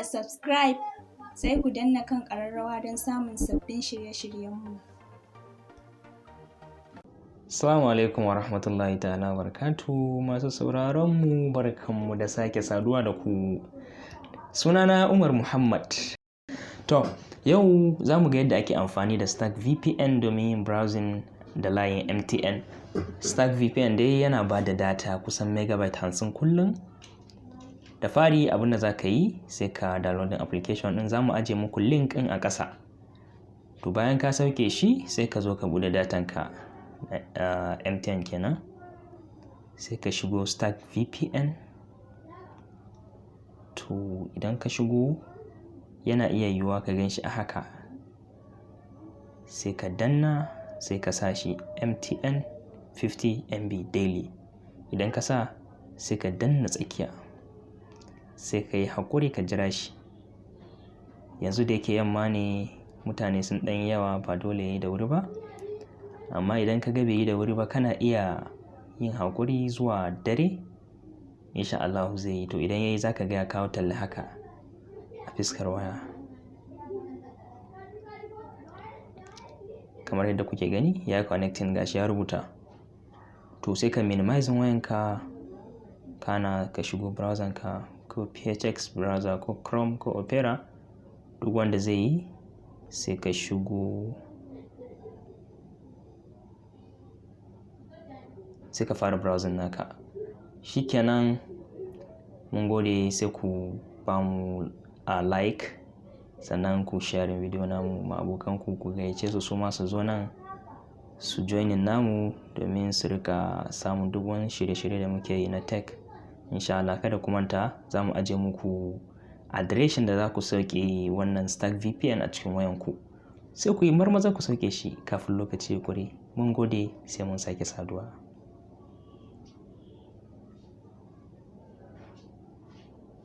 Danna subscribe, sai ku danna kan ƙararrawa don samun sabbin shirye-shiryenmu. Assalamu alaikum wa rahmatullahi ta'ala barakatu, masu sauraron mu, barkanmu da sake saduwa da ku. Sunana Umar Muhammad. To, yau za mu ga yadda ake amfani da Stark VPN domin yin browsing da layin MTN. Stark VPN dai yana ba da data kusan megabyte 50 kullum. Da fari, abin da za ka yi, sai ka downloading application ɗin. Za mu aje muku link ɗin a ƙasa. To, bayan ka sauke shi, sai ka zo ka buɗe datan ka, MTN kenan. Sai ka shigo Stark VPN. To, idan ka shigo, yana iya yiwuwa ka gan shi a haka. Sai ka danna, sai ka sa shi MTN 50 MB daily. Idan ka sa, sai ka danna tsakiya. Sai ka yi haƙuri ka jira shi. Yanzu da yake yamma ne, mutane sun ɗan yawa, ba dole ya yi da wuri ba. Amma idan ka ga bai yi da wuri ba, kana iya yin haƙuri zuwa dare. In sha Allahu zai yi. To, idan ya yi, za ka ga ya kawo talla haka a fiskar waya. Kamar yadda kuke gani, ya yi connecting, gashi ya rubuta. To, sai ka minimizing wayanka, kana ka shigo browser ka, ko PHX browser ko Chrome ko Opera, duk wanda zai yi, sai ka shigo, sai ka fara browsing naka. Shikenan, mun gode. Sai ku ba mu a like, sannan ku sharing video namu ma abokanku, ku gayyace su, su ma su zo nan su joining namu domin su rika samun duk wani shirye-shirye da muke yi na tech. In sha Allah, kada ku manta, za mu aje muku adireshin da za ku sauke wannan Stark VPN a cikin wayanku. Sai ku yi marmaza ku sauke shi kafin lokaci ya ƙure. Mun gode, sai mun sake saduwa.